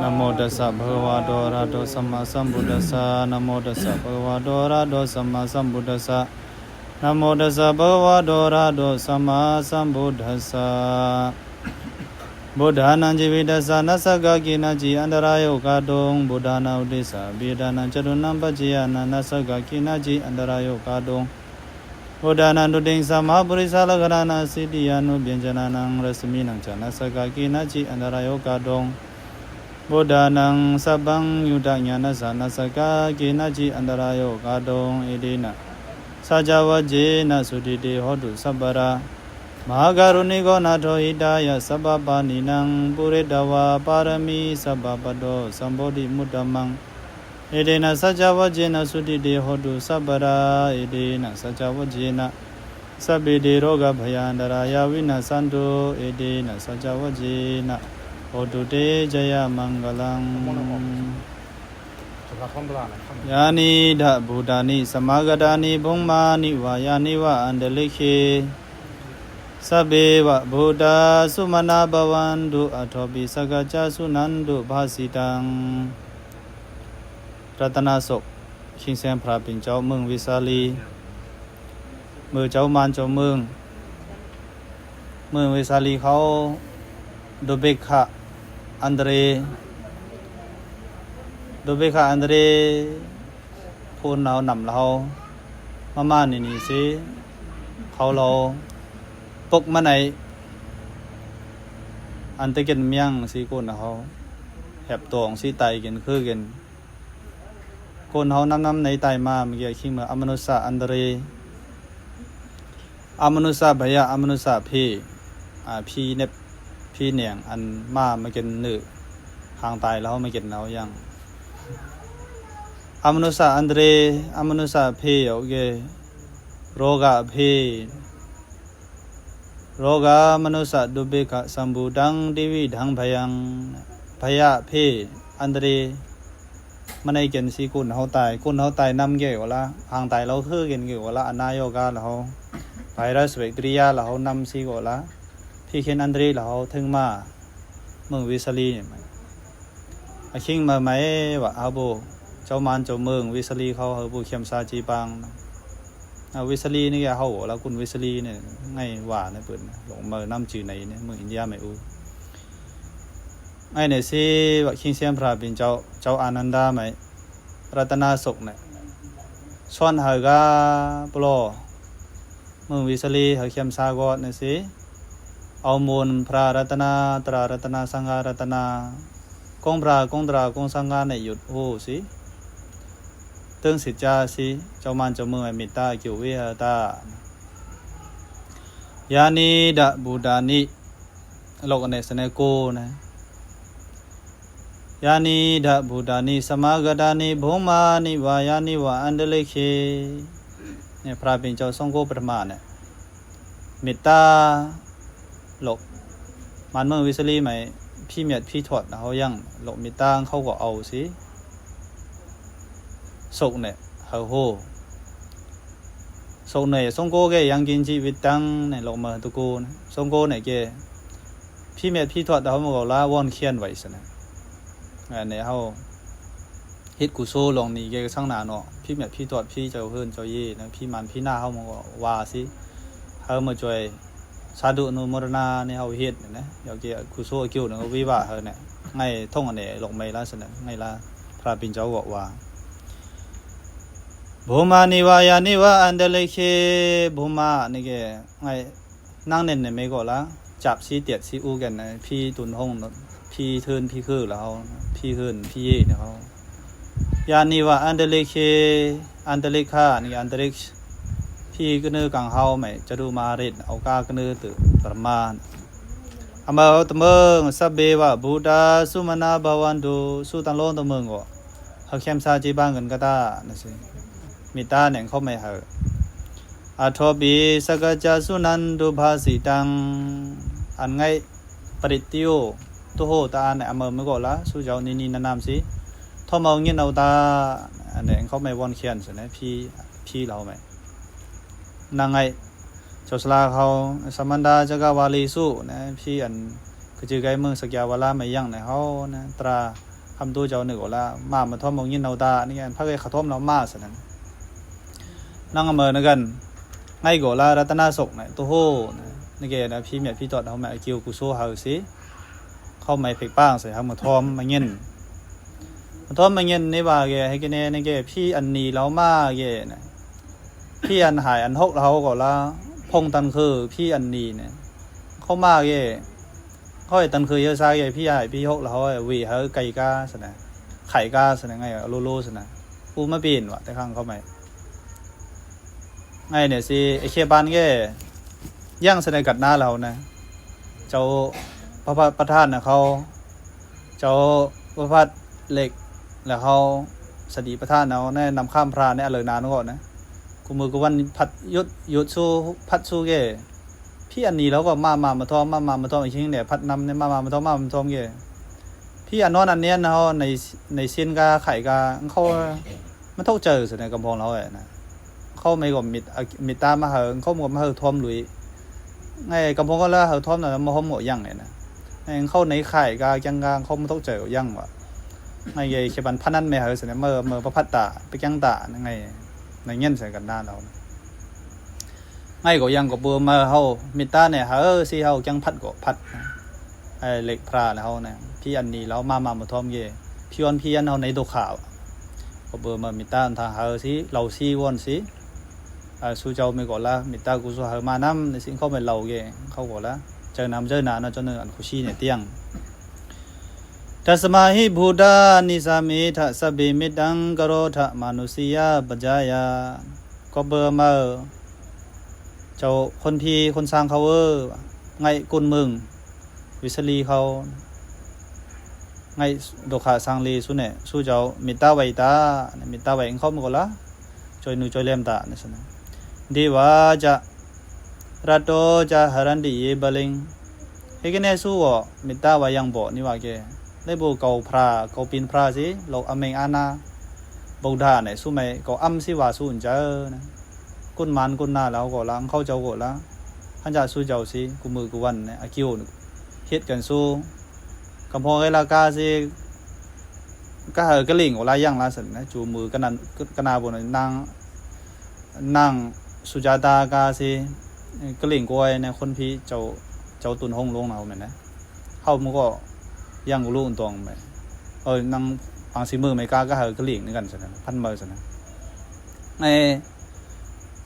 ນະໂມຕັດສະ ພະຄະວະໂຕ ອະລະຫະໂຕ ສຳມາສຳພຸດທັດສະ ນະໂມຕັດສະ ພະຄະວະໂຕ ອະລະຫະໂຕ ສຳມາສຳພຸດທັດສະ ນະໂມຕັດສະ ພະຄະວະໂຕ ອະລະຫະໂຕ ສຳມາສຳພຸດທັດສະ Buddhānaṃ jīvitassa nassaṃ kāginaci antarāyo kātuṃ, Buddhānaṃ uddissa abhivadanānaṃ catunnaṃ paccayānaṃ nassaṃ kāginaci antarāyo kātuṃ, Buddhānaṃ tuṭṭhiṃ saha mahāpurisalakkhaṇānaṃ asiddhiyānubyañjanānaṃ rasmīnaṃ ca nassaṃ kāginaci antarāyo kātuṃ, Buddhānaṃ sabbaññutañāṇassa nassaṃ kāginaci antarāyo kātuṃ. Etena saccavajjena sotthi te hotu sabbadā. Mahākāruṇiko nātho hitāya sabbapāṇinaṃ pūretvā pāramī sabbā patto sambodhimuttamaṃ. Etena saccavajjena sotthi te hotu sabbadā. Etena saccavajjena sabbe te rogā bhayā antarāyā vinassantu. Etena saccavajjena hotu te jayamaṅgalaṃ. Yānīdha bhūtāni samāgatāni bhummāni vā yāni va antalikkhe, sabbeva bhūtā sumanā bhavantu, athopi sakkacca suṇantu bhāsitaṃ. ລັດຕະນະສົກ ຄິງແຊມພຣາປິ່ນເຈົ້າ ເມືອງເວສາລີ ເມືອງເຈົ້າມານເຈົ້າເມືອງ ເມືອງເວສາລີເຂົາ ດູເບກຂະ ອັນເດຣ ດູເບກຂະ ອັນເດຣ ໂພນເຮົານຳເຮົາ ມາມານີ້ນີ້ຊິ ເຂົາເຮົາປົກມາໃນ ອັນຕະເກັນມຽງຊິ ໂກນເຮົາ ແຫບຕອງຊິ ໄຕເກັນຄືກັນ ໂກນເຮົານຳນຳໃນໄຕມາ ເມື່ອກີ້ຄີເມືອອະມະນຸດສະອັນເດຣ ອະມະນຸດສະພະຍາດ ອະມະນຸດສະເພ ອາ ຜີເນັບ ຜີແໜງ ອັນມາມາກິນເນື້ອ ຫາງຕາຍແລ້ວມາກິນເຮົາຍັງ ອະມະນຸດສະອັນເດຣ ອະມະນຸດສະເພ ໂອເຄ ໂຣກະເພ ໂຣກາມະນຸດສະດຸບເບກຂະສຳບູຕັງ ຕີວິດັງພະຍັງ ພະຍາດເພ ອັນຕະເຣ ມັນໄດ້ເກັນຊິ ກຸນເຮົາຕາຍ ກຸນເຮົາຕາຍນຳແກ່ກໍລະ ຫາງຕາຍລາວຄືເກັນແກ່ກໍລະ ອະນາໂຍກາລາວ ໄວຣັສແບັກທີເຣຍລາວນຳຊິກໍລະ ພີເຄນອັນຕະເຣລາວເຖິງມາ ເມືອງເວສາລີນີ້ ອາຄິງມາໄໝວະ ອາໂບ ເຈົ້າມານເຈົ້າເມືອງເວສາລີເຂົາ ເຮົາຜູ້ເຂັ້ມຊາຈີປາງ ອາ ເວສາລີນີ້ແກເຮົາລະ ກຸນເວສາລີນີ້ ໄງວ່າໃນເປີດ ລົງເມືອນຳຈື່ໃນນີ້ ເມືອງອິນເດຍໄໝອູ ໄງໃນຊີວະ ຄິງແຊມພຣາເປັນເຈົ້າ ເຈົ້າອານັນດາໄໝ ລັດຕະນາສົກນີ້ ຊອນເຮົາກາປລໍ ເມືອງເວສາລີ ເຮົາເຂັ້ມຊາກອດໃນຊີ ເອົາມູນພຣະລັດຕະນາ ຕຣາລັດຕະນາ ສັງຄະລັດຕະນາ ກົງພຣະ ກົງຕຣາ ກົງສັງຄະໃນຢຸດໂອຊີ ເຕີງສິດຈາຊີ ເຈົ້າມານເຈົ້າເມືອງເມດຕາ ກິວວິຫາຕາ ຍານີດະບູດານິ ໂລກອະເນກສະເນໂກນະ ຍານີດະບູດານິ ສະມາກະຕານິ ພູມານິ ວາຍານິ ວາອັນຕະລິເຄ ນີ້ ພຣະເປັນເຈົ້າຊົງໂກປະຖະມານີ້ ເມດຕາ ໂລກ ມານເມືອງວິສາລີໃໝ່ ພີເມດພີທອດເຮົາຍັງ ໂລກເມດຕາເຂົາກໍເອົາຊິ ສົກແນ່ ເຮົາໂຮ ສົກແນ່ ຊົງໂກແກ່ຍັງກິນຊີວິດຕັງ ໃນໂລກມະຫາຕຸໂກ ຊົງໂກແນ່ແກ່ ພີເມດພີທອດເຮົາກໍລາວອນຄຽນໄວ້ຊັ້ນນະ ອັນນີ້ເຮົາ ເຮັດກຸໂສລົງນີ້ແກ່ສັງນາເນາະ ພີແມດພີຕອດພີເຈົ້າເຮືອນເຈົ້າເຢນະ ພີໝານພີໜ້າເຮົາມັນກໍວ່າຊິ ເຮົາມາຊ່ວຍສາທຸອະນຸໂມທະນາໃນເຮົາເຮັດນະ ຢາກແກ່ກຸໂສອາກິວນະ ວິວາເຮົານະ ໄງທົ່ງອັນນີ້ລົງໄມລະສະນະ ໄງລະ ພະເປັນເຈົ້າກໍວ່າ ບູມານິວາຍານິວາອັນຕະລິເຄ ບູມານີ້ແກ່ ໄງ ນັ່ງເນັ້ນໃນເມກອລະ ຈັບຊີຕຽດຊີອູກັນນະ ພີຕຸນຫົງ ພີເທີນພີຄືລະເຮົາ ພີເຮືອນພີເຢນະເຮົາ ຍານິວາອັນຕະລິເຄ ອັນຕະລິກຂາ ນີ້ອັນຕະລິກ ພີກະເນີກາງເຮົາໄໝ ຈະດຸມະຫາເຣດ ເອົາກາກະເນີຕື່ມປະມານ ອະມາຕະເມີງ ສັບເບວະບູຕາ ສຸມະນາບະວັນຕຸ ສູ່ຕາງໂລງຕາງເມືອງກໍ ເຮົາແຄມຊາຈີບາງກັນກະຕາ ນັ້ນຊິ ເມດຕາແໜງເຂົ້າໄມເຮົາ ອະໂທປິ ສັກກະຈະສຸນັນຕຸ ພາສິຕັງ ອັນໄງ ປະລິດຕິໂຍ ຕຸໂຫຕາອານ ອະເມີມະໂກລະ ສູ່ເຈົ້ານີນີນານາມຊິ ໂທເມົາງຽນເອົາຕາ ອັນແໜງເຂົ້າໄມວອນຄຽນສະນະ ພີພີລາວໄມ ນາງໄງ ເຈົ້າສະຫຼາເຮົາ ສະມັນດາຈັກກະວາລີສຸນະ ພີອັນ ກະຈື່ໄກເມືອງສັກຍາວາລາມາຍັງໃນເຮົານະ ຕຣາ ຄຳຕູ້ເຈົ້ານີ້ກໍລະ ມາມາທອມບໍ່ຍິນເຮົາຕາ ນີ້ແກນພະເກຂະທອມລາວມາສະນັ້ນ. ນາງອາເມີນະກັນ ໄງກໍລະ ລັດຕະນາສົກນະ ໂຕໂຫນະ ນີ້ແກນະ ພີແມະພີຕອດເຮົາແມະ ອາກິວກຸໂຊເຮົາຊິ ເຂົາໄມເພັກປາງໃສ່ເຮົາມາທອມມາຍິນ ມາທອມມາຍິນນີ້ວ່າແກ ໃຫ້ແກແນ່ນີ້ແກ ພີອັນນີ້ລາວມາແກນະ ພີອັນຫາຍອັນຫົກລາວກໍລະ ພົງຕັນຄື ພີອັນນີ້ນະ ເຂົາມາແກ ເຂົາໃຫ້ຕັນຄືເຍອຊາແກ ພີຫາຍພີຫົກລາວເວເຮົາໄກກາສະນະ ໄຂກາສະນະ ໄງໂລໂລສະນະ ອູມາປີນວ່າ ແຕ່ຄັ້ງເຂົາໃໝ່ ໄງເນຊິ ເອເຄບານແກ ຍັງສະໄນກັດນາລາວນະ ເຈົ້າພະພັດປະທານນະເຂົາ ເຈົ້າພະພັດເລັກ ແລະເຮົາສະດີປະທານເຮົາ ໃນນຳຂ້າມພຣາໃນອະເລີນານກໍນະ ກູມືກູວັນພັດຢຸດ ຢຸດຊູ ພັດຊູແກ ພີອັນນີ້ລາວກໍມາມາມາທອມ ມາມາມາທອມ ອີກເຮັງແດ່ພັດນຳ ມາມາມາທອມ ມາມາມາທອມແກ ພີອັນນອນອັນແນນເຮົາໃນ ໃນຊິນກາໄຂກາ ເຂົາ ມັນທຸກໃຈສະໃນກຳພອງລາວແຫຼະນະ ເຂົາແມ່ນກໍເມດ ເມດຕາມາໃຫ້ ເຂົາກໍມາໃຫ້ທອມລຸຍ ໄງກຳພອງກໍລະໃຫ້ທອມນະ ມາໂຮມກໍຍັງແຫຼະນະ ໃນເຂົາໃນໄຂກາຈັງກາ ເຂົາມັນທຸກໃຈກໍຍັງວ່າ ໄງເຄບັນພະນັນແມ່ໃຫ້ສະໃນເມີ ເມີປະພັດຕາ ປະແກງຕາ ໄງ ໃນເງິນໃສ່ກັນນາລາວ ໄງກໍຍັງກໍເບີມາເຮົາເມດຕາແນ່ ເອີ ຊິເຮົາຈັງພັດກໍພັດນະ ເອີ ເລັກພຣາລະເຮົານະ ພີອັນນີ້ລາວມາມາມາທອມເກ ພີອອນພີອັນເຮົາໃນໂຕຂາວ ກໍເບີມາເມດຕາທາງເຮົາຊິ ລາວຊິວອນຊິ ເອີ ສູ່ເຈົ້າແມ່ນກໍລະ ເມດຕາກຸສົນເຮົາມານຳ ໃນສິ່ງເຂົາແມ່ນລາວເກ ເຂົາກໍລະ ເຈີນຳເຈີນາເນາະ ເຈົ້າເນີ ອັນຄູຊີໃນຕຽງ Tasmā hi bhūtā nisāmetha sabbe mettaṃ karotha mānusiyā pajāya ກໍເບີມາ ເຈົ້າຄົນພີຄົນຊ່າງເຂົາເອີ ໄງກຸນເມືອງ ວິສະລີເຂົາ ໄງໂດຂະສັງລີສຸແນ ສູ່ເຈົ້າເມດຕາໄວຕາ ເມດຕາໄວເຂົາມັນກໍລະ ຊ່ວຍໜູຊ່ວຍແລມຕາ Divā ca ratto ca haranti ye baliṃ ເຮັດແກ່ແນ່ສູ່ເມດຕາວາຍັງບໍ ນິວາເກ ໄດ້ໂບເກົາພຣາ ເກົາປີນພຣາຊິ ໂລກອາເມງອານາ ບົກດາໃນສຸໄມເກົາອຳຊິວາສຸນເຈີນະ ກຸນມານກຸນນາລາວກໍລະ ເຂົາເຈົ້າກໍລະ ຫັນຈາກສູ່ເຈົ້າຊິ ກຸມືກຸວັນອາກິວ ເຮັດກັນສູ່ ກຳພອງເອລາກາຊິ ກະເຫີກະລິງກໍລາຍັງລາສັນນະ ຈູມືກະນາ ກະນາບົນນາງ ນາງສຸຈາຕາກາຊິ ກະລິງກວຍໃນຄົນພີເຈົ້າ ເຈົ້າຕຸນຫົງລົງເຮົາແມ່ນນະ ເຮົາມັນກໍຍັງກໍລູກຕົງແມ່ ເອີ ນາງປາງສີມືໄມກາກະເຫີກະລິງນຳກັນຊັ້ນນະ ພັນເມີຊັ້ນນະ ໃນ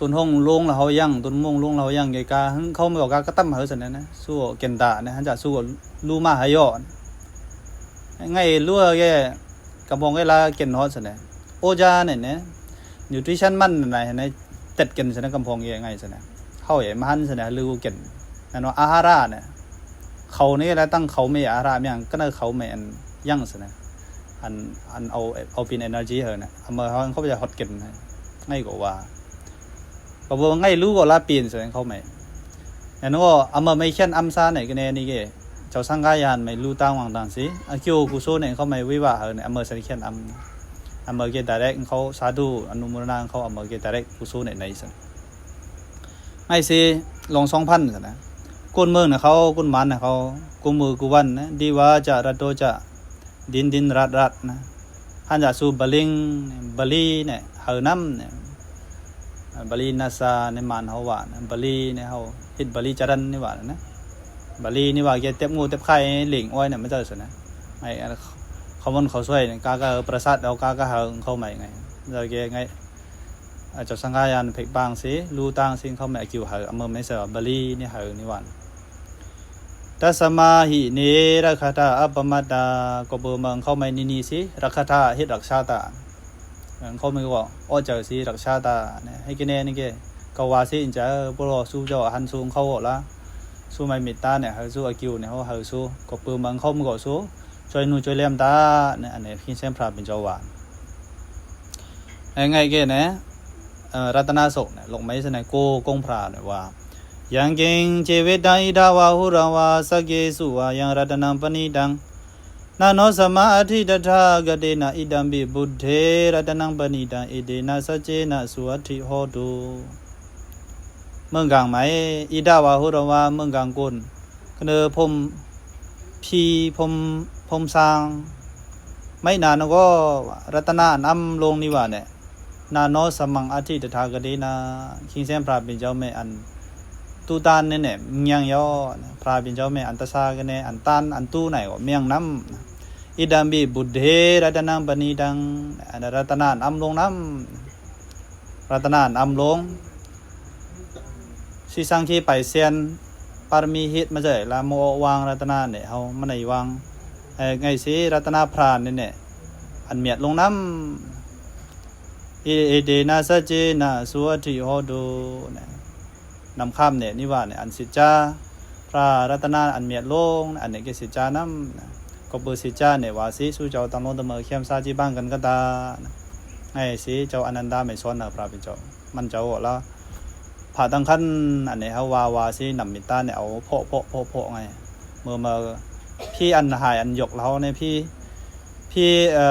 ຕຸນຫົງລົງລະເຮົາຍັງ ຕຸນໂມງລົງລະເຮົາຍັງ ເກກາ ເຂົາມັນກໍກາກະຕຳເຮີຊັ້ນນະ ສູ້ເກັນຕານະ ຫັນຈາກສູ້ລູມາຫາຍອນ ໄງລົວແກ ກຳພອງເວລາເກັນຮອດຊັ້ນນະ ໂອຈາແນ່ນະ nutrition ມັນນະ ໃນເຕັດເກັນຊັ້ນນະ ກຳພອງເອໄງຊັ້ນນະ ເຮົາເອມະຫັນຊັ້ນນະ ລືເກັນ ນັ້ນວ່າອາຫາລະນະ ເຂົານີ້ລະຕັ້ງເຂົາແມ່ອາຫາລະຫຍັງ ກະເນີເຂົາແມ່ອັນຍັງຊັ້ນນະ ອັນ ອັນເອົາ ເອົາເປັນ energy ເຮີນະ ອາເມີເຮົາເຂົາຈະຮອດເກັນ ໄງກໍວ່າ ປະເວີໄງລູກໍລາປີນໃສ່ເຂົາໃໝ່ ແນວນັ້ນກໍອາເມີໄມຂຽນອຳສາໃນກະແນນີ້ເກ ເຈົ້າສັງກາຍານໄມລູຕາງວັງຕາງຊິ ອາກິວກຸໂຊໃນເຂົາໃໝ່ວິວາເຮີໃນອາເມີສັນຂຽນອຳ ອາເມີເກ direct ເຂົາສາທຸອະນຸໂມທະນາເຂົາອາເມີເກ direct ກຸໂຊໃນໃນຊັ້ນ ໄງຊິລອງສອງພັນຊັ້ນນະ ກຸນເມືອງນະເຂົາ ກຸນມານນະເຂົາ ກຸມືກຸວັນນະ ດີວາຈະ ລັດໂຕຈະ ດິນດິນລັດລັດນະ ຫັນຈາກສູ່ບາລິງ ບາລີແນ່ ເຮີນຳແນ່ ບາລີນາຊາໃນມານເຮົາວ່ານະ ບາລີໃນເຮົາເຮັດບາລີຈະດັນນີ້ວ່ານະ ບາລີນີ້ວ່າແກເຕັບງູເຕັບໄຂ່ເຫຼັງອ້ອຍນະ ມັນເຈົ້າຊັ້ນນະ ໃຫ້ເຂົາມັນເຂົາຊ່ວຍກາກະປະສາດເອົາກາກະເຮີເຂົາໃໝ່ໄງ ແລ້ວແກໄງ ອາ ເຈົ້າສັງກາຍານເພັກບາງຊິ ລູຕ່າງສິ່ງເຂົາແມ່ອາກິວເຮີ ອາເມີໄມເຊີ ບາລີນີ້ເຮີນີ້ວ່ານະ Tasmā hi ne rakkhantā appamattā ກໍເບີເມືອງເຂົາໄມນິນີຊິ ລັກຄະທາ ເຮັດລັກຊາຕາ ເຂົາແມ່ກໍອອດເຈີຊິ ລັກຊາຕາ ໃຫ້ແກ່ແນ່ນີ້ແກ ກະວາຊິເຈົ້າ ບໍ່ລໍສູ້ເຈົ້າອາຫັນສູງເຂົາລະ ສູ້ໄມເມດຕາແນ່ ເຮີສູ້ອາກິວແນ່ ເຮົາເຮີສູ້ ກໍເປີເມືອງເຂົາມັນກໍສູ້ ຊ່ວຍໜູຊ່ວຍແລມຕາ ອັນນີ້ພິງແຊມພຣາເປັນເຈົ້າວ່າ ໃຫ້ໄງເກແນ່ ເອີ ລັດຕະນາສົກແນ່ ລົກໄມສະແນໂກກົງພຣາແນ່ວ່າ Yaṅkiñci vittaṃ idha vā huraṃ vā saggesu vā yaṃ ratanaṃ paṇītaṃ na no samaṃ atthi tathāgatena idampi buddhe ratanaṃ paṇītaṃ etena saccena suvatthi hotu. ເມືອງກາງໄມ ອິດດາວາ ໂຫຣະວາ ເມືອງກາງກຸນ ກະເນີພົມພີ ພົມ ພົມຊ້າງ ໄມນານະໂກ ລັດຕະນາອັນອຳລົງນິວາແນ ນາໂນສະມັງອັດຖິຕະຖາກະເຕນະ ຄີງແຊມພະລາເປັນເຈົ້າແມ່ອັນຕູຕານແນແນ ຍງຢໍ ພະລາເປັນເຈົ້າແມ່ອັນຕະຊາກະເນ ອັນຕານອັນຕູໃນກໍມຽງນຳ. ອິດດຳປິບຸດເທ ລັດຕະນັງປະນີຕັງ ລັດຕະນາອັນອຳລົງນຳ ລັດຕະນາອັນອຳລົງ ຊິສັງເຂໄປແສນ ປາລະມີເຮັດມາໃຈລະ ໂມວາງລັດຕະນາແນ ເຮົາມາໃນວາງ ເອີ ໄງເສ ລັດຕະນາພຣານແນແນ ອັນມຽດລົງນຳ. ເອ ເອເຕນະສັດເຈນະ ສຸວັດຖິໂຫຕຸ ນະ ນຳຄຳແນ ນິວາແນ ອັນສັດຈາ ພຣາລັດຕະນາອັນມຽດລົງ ອັນນີ້ກໍສັດຈານຳນະ ກໍເບີສັດຈາແນວາຊິ ສູ່ເຈົ້າຕັ້ງລົງຕະເມີ ຂຽມສາຈິບັງກັນກະຕານະ ໃຫ້ຊິເຈົ້າອານັນດາໄມສອນນະ ພຣາເປັນເຈົ້າ ມັນເຈົ້າລະ ພະຕັງຄັນ ອັນນີ້ເຮົາວ່າ ວ່າຊິນຳເມດຕານີ້ ເອົາເພາະ ເພາະ ເພາະ ເພາະ ໄງ ເມື່ອ ເມື່ອ ພີອັນຫາຍອັນຍົກເຮົາໃນພີ ພີ ເອີ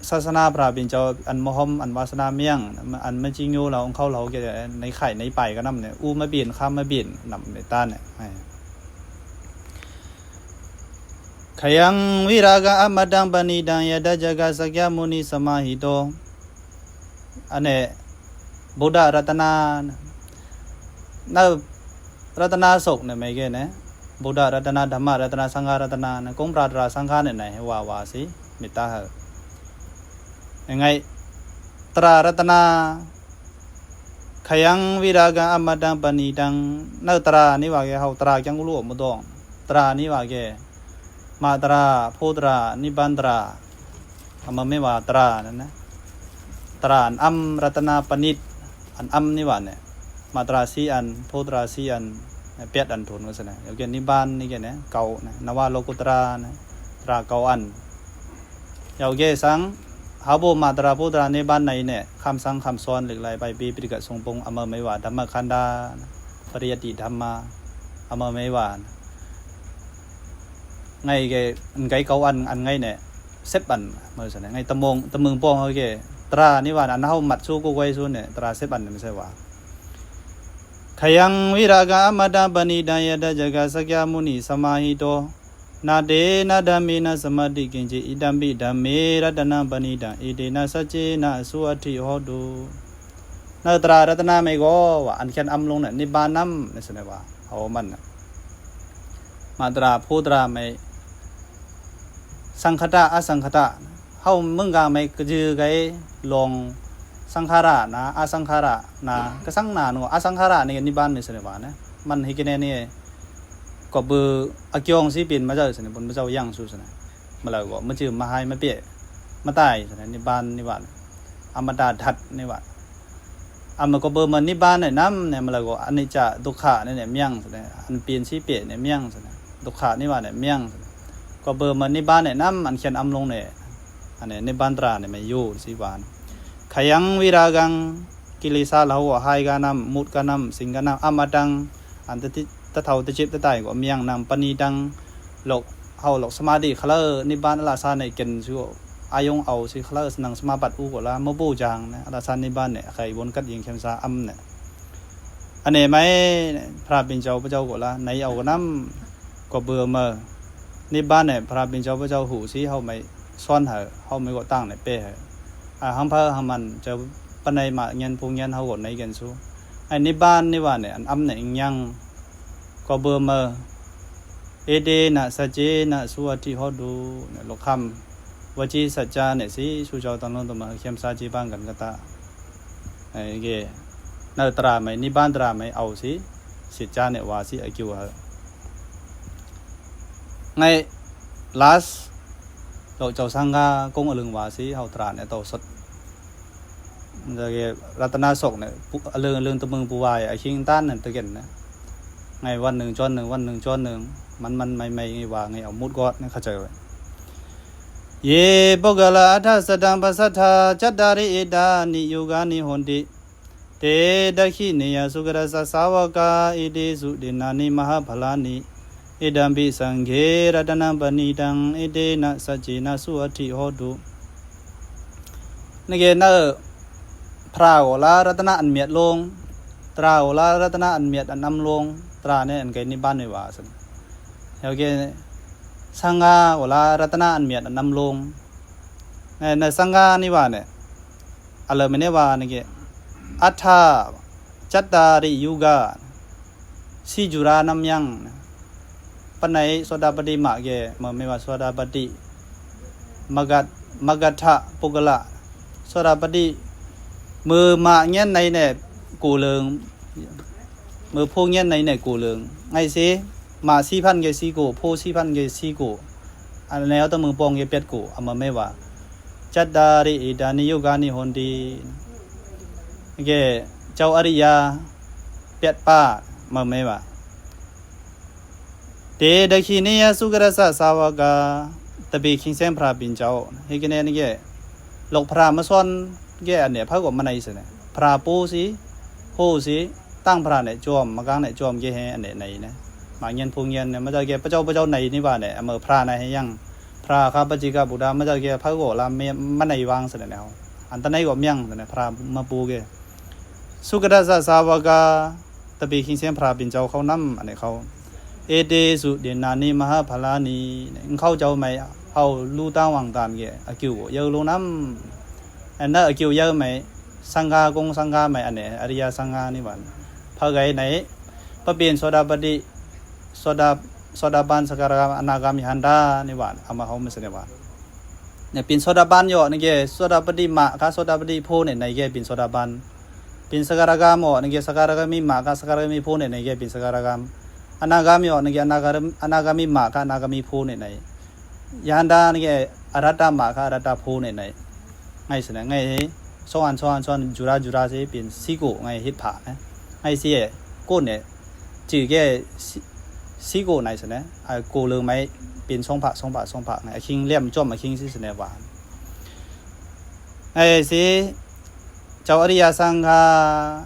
ສາສະໜາພຣາເປັນເຈົ້າ ອັນມະຫົມ ອັນວາສະໜາມຽງ ອັນມະຈິງໂຍລາວ ຂອງເຂົາລາວແກ່ໃນໄຂ່ໃນໄປກະນຳນີ້ ອູມາບິນ ຄາມມາບິນ ນຳເມດຕານີ້ ໃຫ້ ຂະຍັງວິຣາກັງອະມະຕັງປະນີຕັງ ຍະຖາຈັກຂະສັກຍະມຸນີສະມາຫິໂຕ ອັນນີ້ ບຸດດະລັດຕະນາ ນະ ລັດຕະນາສົກນະ ໄມເກນະ ບຸດດະລັດຕະນາ ທຳມະລັດຕະນາ ສັງຄະລັດຕະນານະ ກົງພຣາຕຣາສັງຄະນະ ໃຫ້ວ່າ ວ່າຊິເມດຕາເຮົາ ຍັງໄງ ຕຣາລັດຕະນາ ຂະຍັງວິຣາກັງອະມະຕັງປະນີຕັງ ນະຕຣານິວາແກ ເຮົາຕຣາຈັງອຸລຸອະມຸດອງ ຕຣານິວາແກ ມາຕຣາ ໂພຕຣາ ນິບານຕຣາ ອາມາເມວາຕຣານັ້ນນະ ຕຣາອັນອຳ ລັດຕະນາປະນິດ ອັນອຳນິວາແນ ມາຕຣາສີ່ອັນ ໂພຕຣາສີ່ອັນ ແປດອັນໂທນວ່າຊັ້ນນະ ແລ້ວແກນິບານນີ້ແກແນ ເກົ້ານະ ນະວາໂລກຸດຕຣານະ ຕຣາເກົ້າອັນ. ເຈົ້າເກສັງ ເຮົາບໍ່ມາຕຣາໂພຕຣານິບານໃນແນ ຄຳສັ່ງຄຳສອນເຫຼັກໄຫຼໄປປີປິຕິກະຊົງປົງ ອາມະເມວາ ທຳມະຄັນດາ ປະລິຍັດຕິທຳມາ ອາມະເມວາ ໄງເກ ອັນໄກເກົ້າອັນ ອັນໄງແນ ສິບອັນ ເໝີຊັ້ນໄງ ຕະມົງ ຕະເມືອງປອງເຮົາເກ ຕຣານິວາ ອັນເຮົາມັດຊູກູໄກຊູແນ ຕຣາສິບອັນ ແມ່ນໃຊ່ວ່າ ຂະຍັງວິຣາກັງອະມະຕັງປະນີຕັງ ຍະຖາຈັກຂະສັກຍະມຸນີສະມາຫິໂຕ ນະເຕນະທຳເມນະສະມາທິກິນຈິ ອິດດຳປິທຳເມ ລັດຕະນັງປະນີຕັງ ເອເຕນະສັດເຈນະ ສຸວັດຖິໂຫຕຸ ນະຕຣາລັດຕະນາໄມໂກ ວ່າອັນຂຽນອຳລົງນະ ນິບານນຳ ໃນສະໄນວ່າ ເອົາມັນນະ ມາຕຣາ ໂພຕຣາໄມ ສັງຄະຕະ ອະສັງຄະຕະ ເຮົາເມືອງກາງໄມກະຈື່ໄກ ລອງ ສັງຂາຣະນະ ອະສັງຂາຣະນະ ກະສັງນາໂນ ອະສັງຂາຣະນີ້ກະນິບານ ໃນສະໄນວ່ານະ ມັນເຮັດກະແນນີ້ ກໍເບີອາກິອງຊີປິນມາເຈົ້າສະນະ ບຸນພະເຈົ້າຍັງສຸສະນະ ມາແລ້ວກໍມາຈື່ມາຫາຍມາເປຍ ມາຕາຍສະນະ ນິບານນິວານ ອະມະຕະທັດນິວານ ອາມະກໍເບີມານິບານໃນນຳແນ ມາແລ້ວກໍອະນິດຈະ ທຸກຂະໃນແນມຍັງສະນະ ອັນປີນຊີເປຍໃນມຽງສະນະ ທຸກຂະນິວານໃນມຽງສະນະ ກໍເບີມານິບານໃນນຳ ອັນຂຽນອຳລົງໃນ ອັນນີ້ນິບານຕຣາໃນໄມຢູ່ຊີວານ ຂະຍັງວິຣາກັງ ກິເລສາລາຫຸຫາຍການຳ ມຸດການຳ ສິງການຳ ອະມະຕັງ ອັນຕະທິ ຕະເຖົາຕະຈິບຕະຕາຍກໍມຽງນຳ ປະນີຕັງ ໂລກ ເຮົາໂລກສະມາທິຂະເລີ ນິບານອະລະຊານໃນເກັນຊູ ອາຍົງເອົາຊິຂະເລີ ສະນັງສະມາບັດອູໂກລາ ມະບູຈາງນະ ອະລະຊານນິບານແນ ໄຄວົນກັດຍິງເຂັມສາອຳນະ ອະເນໄມ ພະລາເປັນເຈົ້າ ພະເຈົ້າໂກລາ ໄນເອົາກະນຳ ກໍເບີເມີ ນິບານແນ ພະລາເປັນເຈົ້າ ພະເຈົ້າຫູຊິ ເຮົາໄມສອນໃຫ້ ເຮົາໄມກໍຕາງໃນເປໃຫ້ ອາ ຮັງພະຮັງມັນ ເຈົ້າປານໃດມາຮຽນ ຜູ້ຮຽນ ເຮົາກໍໄນກັນຊູ ໃຫ້ນິບານນິວານແນ ອັນອຳໃນອີ່ຫຍັງ ກໍເບີເມີ ເອເຕນະສັດເຈນະ ສຸວັດທິໂຫຕຸ ໂລກຄຳ ວະຈີສັດຈາເນຊິ ຊູເຈົ້າຕັ້ງລົງຕະມະ ຂຽມສາຈິບັງກັນກະຕາ ເອີ ເກ ນະຕຣາໄມ ນິບານຕຣາໄມ ເອົາຊິ ສິດຈາເນວາຊິ ອາກິວເຮົາ ໄງ ລາສ ໂລກເຈົ້າສັງກາ ກົງອະລຶງວາຊິ ເຮົາຕຣາເນໂຕສົດ ລັດຕະນາສົກເນ ອະເລື່ອງ ເລື່ອງຕະເມືອງປູວາຍ ອາຄິງຕານນັ້ນຕະເກັນນະ ໄງວັນໜຶ່ງຈອນໜຶ່ງ ວັນໜຶ່ງຈອນໜຶ່ງ ມັນ ມັນໄໝ່ໄໝ່ ໄງວ່າ ໄງເອົາໝົດກອດ ໃນເຂົ້າໃຈໄວ້ ເຢ ໂພກະລາ ອັດຖະ ຊະດຳ ປະສັດຖາ ຈະຕາລິ ເອຕານິ ຍຸການິ ໂຫນຕິ ເຕ ດັກຂິເນຍ ສຸກະຕະສະ ສາວະກາ ເອເຕສຸ ດິນນານິ ມະຫາພະລານິ ເອຕຳປິ ສັງເຂ ລັດຕະນັງ ປະນີຕັງ ເອເຕນະ ສັດເຈນະ ສຸວັດທິ ໂຫຕຸ ນີ້ເກ ເນີ ພຣາໂອລາ ລັດຕະນະອັນມຽດລົງ ຕຣາໂອລາ ລັດຕະນະອັນມຽດອັນອຳລົງ ຕຣາໃນອັນໄກນິບານໃນວາຊັ້ນ ແລ້ວເກ ສັງກາໂອລາ ລັດຕະນະອັນມຽດອັນອຳລົງ ໃນ ໃນສັງຄານິວາດເນຍ ອາເລີມເນວານະເກ ອັດຖະ ຈັດຕາລິ ຍຸກາ ສີ່ຈຸລານຳຍັງ ປັນໃນ ໂສດາປະຕິມະເກ ເມື່ອແມ່ນວ່າ ໂສດາປະຕິ ມະກະ ມະກະທະ ປຸກກະລະ ໂສດາປະຕິ ເມື່ອມະແງ່ນໃນແນໂກເລີງ ເມື່ອໂພແງ່ນໃນແນໂກເລີງ ໄງເຊ ມະສີ່ພັນເກ ສີ່ໂກ ໂພສີ່ພັນເກ ສີ່ໂກ ອັນແນວຕະມືປອງເກ ແປດໂກ ອາມາແມ່ວ່າ ຈັດຕາລິ ເອຕານິ ຍຸການິ ໂຫນຕິ ເກ ເຈົ້າອະລິຍະ ແປດປາ ມາແມ່ວ່າ ເຕ ດັກຂິນີຍະ ສຸກະຕະສະ ສາວະກາ ຕະເປ ຄິງແສງພຣາປິ່ນເຈົ້າ ເຮັດກະແນນເກ ລອກພຣາມາສອນເກ ອັນເນຍ ພະກໍມາໃນສະແນ ພຣາໂປສີ ໂພສີ ຕັ້ງພຣາໃນຈອມ ມາກາງໃນຈອມເກ ແຮ ອັນເນຍ ໃນນະ ມາງຽນໂພງຽນເນຍ ມາຈາກເກ ພະເຈົ້າ ພະເຈົ້າໃນນິວາດເນຍ ອາເມ ພຣາໃນແຮຍັງ ພຣາຄາປະຈິກະບຸດດາ ມາຈາກເກ ພະກໍລາມມາໃນວາງສະແນ ອັນຕະໄນກໍມຽງສະແນ ພຣາມາປູເກ ສຸກະຕະສະ ສາວະກາ ຕະເປ ຄິງແສງພຣາປິ່ນເຈົ້າເຂົ້ານຳ ອັນນີ້ເຂົ້າ ເອເຕສຸ ເດນານິ ມະຫາພະລານິ ເຂົ້າເຈົ້າໃໝ່ ເຮົາລູຕາງວັງຕານເກ ອາກິວເຢີໂລນຳ ອັນນະ ອາກິວເຢີໃໝ່ ສັງຄາກົງສັງຄາໃໝ່ ອັນນີ້ ອະລິຍະສັງຄານິວາດ ພະໄກໃນ ປະເປັນໂສດາປະຕິ ໂສດາ ໂສດາບັນ ສະກະດາຄາ ອະນາຄາມີ ອະຫັນຕານິວາດ ອາມາເຮົາມາສະແນວ່າ ເນຍ ເປັນໂສດາບັນເນາະ ນັ້ນເກ ໂສດາປະຕິມະຄະ ໂສດາປະຕິໂພ ເນຍ ໃນເກ ເປັນໂສດາບັນ ເປັນສະກະດາຄາມເນາະ ນັ້ນເກ ສະກະດາຄາມີມະຄະ ສະກະດາຄາມີໂພ ເນຍ ໃນເກ ເປັນສະກະດາຄາມ ອະນາຄາມີເນາະ ນັ້ນເກ ອະນາຄາ ອະນາຄາມີມະຄະ ອະນາຄາມີໂພ ເນຍ ໃນ ອະຫັນຕາ ນັ້ນເກ ອະລະຕະມະຄະ ອະລະຕະໂພ ເນຍ ໃນ ໄງສະແນ ໄງ ສອງອັນ ສອງອັນ ສອງອັນ ຈຸລາ ຈຸລາ ຊິເປັນສີ່ໂກ ໄງ ເຮັດພະນະ ໄງ ສີ່ໂກ ເນຍ ຈື່ແກ່ ຊິ ຊິໂກໄນສະແນ ອາ ໂກເລີງໄມ້ເປັນສອງພະ ສອງພະ ສອງພະ ອາຄິງແຫຼມຈ້ອມ ອາຄິງຊິສະແນວ່າ ໄອຊິ ເຈົ້າອະລິຍະສັງຄາ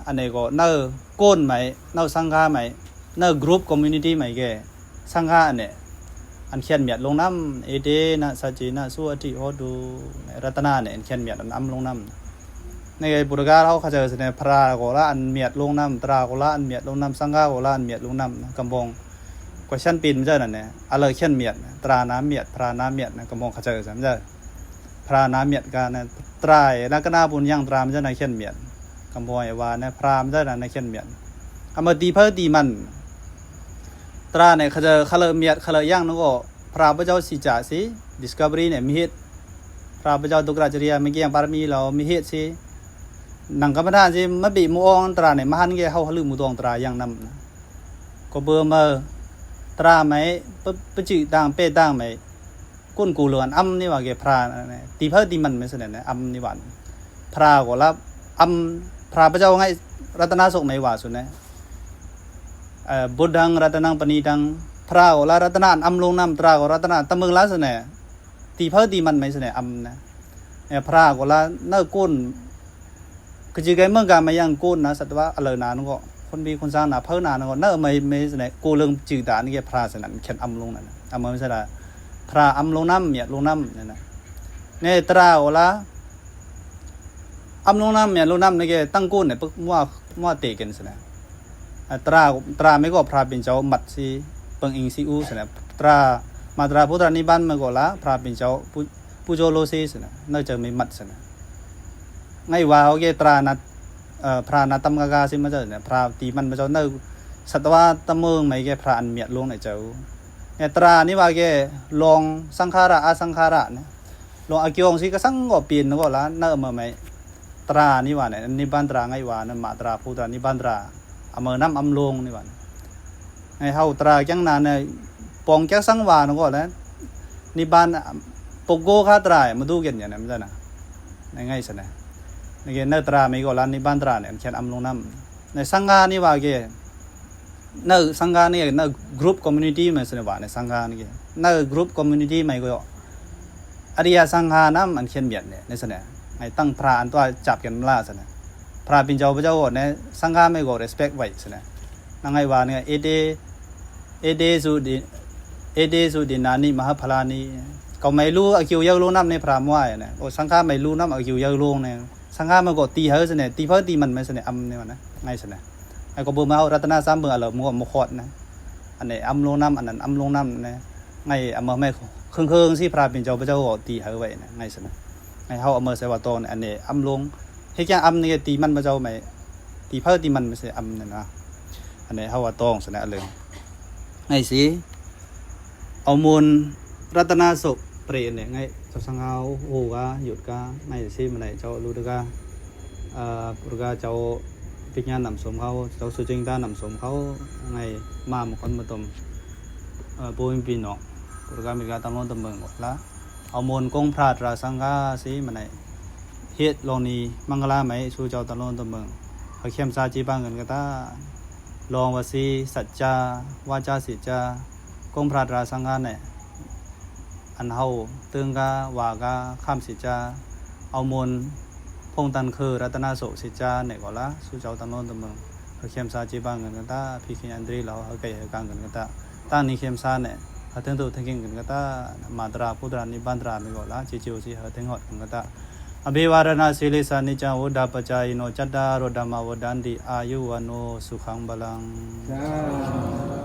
ອັນນີ້ກໍເນີໂກນໄມ້ ເນີສັງຄາໄມ້ ເນີກຣຸບຄອມມູນິຕີ້ໄມ້ແກ່ ສັງຄາອັນນີ້ ອັນຂຽນມຽດລົງນຳ ເອເຕນະ ສັດເຈນະ ສຸວັດທິໂຫຕຸ ລັດຕະນານີ້ ອັນຂຽນມຽດ ອັນອຳລົງນຳ ໃນພຸດທະກາລເຮົາເຂົ້າໃຈສະແນ ພຣາກໍລະອັນມຽດລົງນຳ ຕຣາກໍລະອັນມຽດລົງນຳ ສັງຄາກໍລະອັນມຽດລົງນຳ ກຳບອງ ກວດຊັ້ນປີນມັນເຈົ້ານັ້ນແຫຼະ ອາເລີຂຽນມຽດ ຕຣານາມມຽດ ພຣານາມມຽດ ກຳບອງເຂົ້າໃຈສະແນ ພຣານາມມຽດກະນະ ຕຣາຍ ລະກະນາບຸນຍັງຕຣາມັນເຈົ້ານະຂຽນມຽດ ກຳບອງວ່ານະ ພຣາມັນເຈົ້ານະຂຽນມຽດ ອາມາຕີເພີຕີມັນ ຕຣານີ້ເຂົາເຈົ້າຄະເລີມຽດ ຄະເລີຍັງນະກໍ ພຣາພະເຈົ້າສີຈາສີ ດິສຄັບເບີຣີນີ້ມີເຫດ ພຣາພະເຈົ້າຕຸກຣາຈະເຣຍ ມາກຽງປາລະມີລາວມີເຫດຊິ ໜັງກຳມະຖານຊິ ມາບີໝູ່ອອງຕຣາໃນມະຫັນແກ່ເຮົາຫະລືໝູ່ຕອງຕຣາຢ່າງນຳ ກໍເບີມາຕຣາໄມ້ ປະ ປະຈິຕາງເປຕາງໄມ້ ກຸນກູເລີອນອຳນີ້ວ່າແກ່ພຣາ ຕີເພີຕີມັນແມ່ນສະແນ ອຳນີ້ວ່າ ພຣາກໍລະອຳ ພຣາພະເຈົ້າໄງ ລັດຕະນາສົກໄມ້ວ່າສຸນແນ ເອີ ບຸດທັງລັດຕະນັງປະນີຕັງ ພຣາກໍລະລັດຕະນາອຳລົງນຳ ຕຣາກໍລັດຕະນາຕະເມືອງລາວສະແນ ຕີເພີຕີມັນໄມ້ສະແນ ອຳນະ ເອີ ພຣາກໍລະເນີໂກນ ຄືຈິໄກເມືອງກາມາຍັງໂກນນະ ສັດຕະວະອະເລີນານະກໍ ຄົນບີຄົນຊາງນາເພີນານະກໍ ເນີໄມ້ໄມ້ສະແນ ໂກເລີງຈື່ຕານີ້ແກ່ພຣາສະແນ ຂຽນອຳລົງນັ້ນ ອຳມາສະແນ ພຣາອຳລົງນຳ ມຽດລົງນຳນັ້ນນະ ເນຕຣາກໍລະ ອຳລົງນຳ ແມ່ນລົງນຳໃນແກ່ຕັ້ງກຸນໃນປຶກມົວ ມົວເຕກັນຊັ້ນນະ ອາ ຕຣາ ຕຣາແມ່ນກໍພຣາເປັນເຈົ້າມັດຊິ ເບິ່ງອີງຊິອູຊັ້ນນະ ຕຣາ ມາຕຣາພຸດທະນິບານແມ່ນກໍລະ ພຣາເປັນເຈົ້າ ປູ ປູໂຈໂລຊີຊັ້ນນະ ເນີເຈີມີມັດຊັ້ນນະ ໄງວ່າເຮົາແກ່ຕຣານະ ເອີ ພຣານະຕຳກາກາຊິມາເຈົ້ານະ ພຣາຕີມັນມາເຈົ້າເນີ ສັດຕະວາຕະເມືອງໄມ້ແກ່ພຣາອັນມຽດລົງໃນເຈົ້າ ແນຕຣານີ້ວ່າແກ່ລອງສັງຂາລະ ອະສັງຂາລະນະ ລອງອາກິວອງຊິກະສັງກໍປີນກໍລະ ເນີເມີໄມ້ ຕຣານິວານະ ນິບານຕຣາ ໄງວານະ ມາຕຣາພູຕຣາ ນິບານຕຣາ ອາເມີນຳອຳລົງນິວານະ ໃຫ້ເຮົາຕຣາຈັ່ງນານະ ປອງຈັກສັງວານະກໍລະ ນິບານ ປົກໂກຄາຕຣາ ມະດູເກັນຍານະ ມັນຈະນະ ໃນໄງສະນະ ໃນເກນເນີຕຣາມີກໍລະ ນິບານຕຣານີ້ ອັນຂຽນອຳລົງນຳ ໃນສັງຄານິວາເກ ໃນສັງຄານີ້ ໃນກຣຸບຄອມມູນິຕີ້ໃໝ່ສະນະວະ ໃນສັງຄານີ້ ໃນກຣຸບຄອມມູນິຕີ້ໃໝ່ກໍ ອະລິຍະສັງຄານຳ ອັນຂຽນມຽດນີ້ ໃນສະນະ ໃຫ້ຕັ້ງພຣາອັນຕົວຈັບກັນມາລາສະນະ ພຣາເປັນເຈົ້າພະເຈົ້າກໍໃນສັງຄາໃໝ່ກໍເຣສເປັກໄວ້ສະນະ ນາງໃຫ້ວ່ານີ້ ເອເຕ ເອເຕສຸ ເອເຕສຸ ເດນານິ ມະຫາພະລານິ ກໍໄໝລູອາກິວເຢີໂລນຳໃນພຣາມວາຍນະ ໂອ ສັງຄາໄໝລູນຳອາກິວເຢີໂລນະ ສັງຄາມັນກໍຕີເຮີສະແນ ຕີເພີຕີມັນແມ່ນສະແນ ອຳນີ້ວ່ານະ ໄງສະແນ ໄອ້ກໍເບິ່ງມາເຮົາລັດຕະນະສາມເບິ່ງ ອາເລີມກໍມາຄອດນະ ອັນນີ້ອຳລົງນຳ ອັນນັ້ນອຳລົງນຳນະ ໄງອຳມາແມ່ເຄິ່ງໆຊິ ພຣາເປັນເຈົ້າພະເຈົ້າກໍຕີເຮີໄວ້ນະ ໄງສະນະ ໃຫ້ເຮົາເອົາເມືອໃສ່ວ່າຕອງ ອັນນີ້ອຳລົງ ເຮັດຫຍັງອຳນີ້ ຕີມັນມາເຈົ້າໄໝ ຕີເພີຕີມັນ ມັນຊິອຳນັ້ນນະ ອັນນີ້ເຮົາວ່າຕອງຊະນະເລີງ ໃຫ້ຊິເອົາມູນລັດຕະນະໂສກເປຣນແຫຼະ ໃຫ້ເຈົ້າສັງເຮົາໂຫກາ ຢຸດກາ ໃຫ້ຊິມາໄດ້ເຈົ້າລຸດກາ ອາ ປຸດກາເຈົ້າປິດຍານຳສົມເຂົາ ເຈົ້າສຸຈິງຕານຳສົມເຂົາ ໃຫ້ມາມະຄົນມາຕົມ ເອີ ປູມີພີ່ນ້ອງ ປຸດກາມີກາຕຳລົງຕຳເບິ່ງລະ ເອົາມູນກົງພຣາຕຣາສັງຄາສີມະໄນ ເຮັດລອງນີ້ມັງກະລາໄໝ ສູ່ເຈົ້າຕະໂລນຕະເມືອງ ພະເຂັມສາຈີບາເງິນກະຕາ ລອງວະຊີ ສັດຈາ ວາຈາສິດຈາ ກົງພຣາຕຣາສັງຄາແນ ອັນເຮົາຕຶງກາ ວາກາ ຄຳສິດຈາ ເອົາມູນ ພົງຕັນຄື ລັດຕະນາໂສກສິດຈາແນກໍລາ ສູ່ເຈົ້າຕະໂລນຕະເມືອງ ພະເຂັມສາຈີບາເງິນກະຕາ ພິກຂະຍັນຕຣີລາວ ຫະໄກຫະກາງເງິນກະຕາ ຕາງນີ້ເຂັມສາແນ ຫະເທິງໂຕເທິງກິນກັນກະຕາ ມາຕຣາ ພຸດຕຣາ ນິບານຕຣາ ມີກໍລາ ຈິຈິວຊິຫະເທິງຮອດກັນກະຕາ ອະພິວາທະນະສີລິສານິຈັງ ວຸດດາປະຈາຍິໂນ ຈັດຕາໂຣ ທຳມາ ວັດທັນຕິ ອາຍຸ ວັນໂນ ສຸຂັງ ພະລັງ ສາ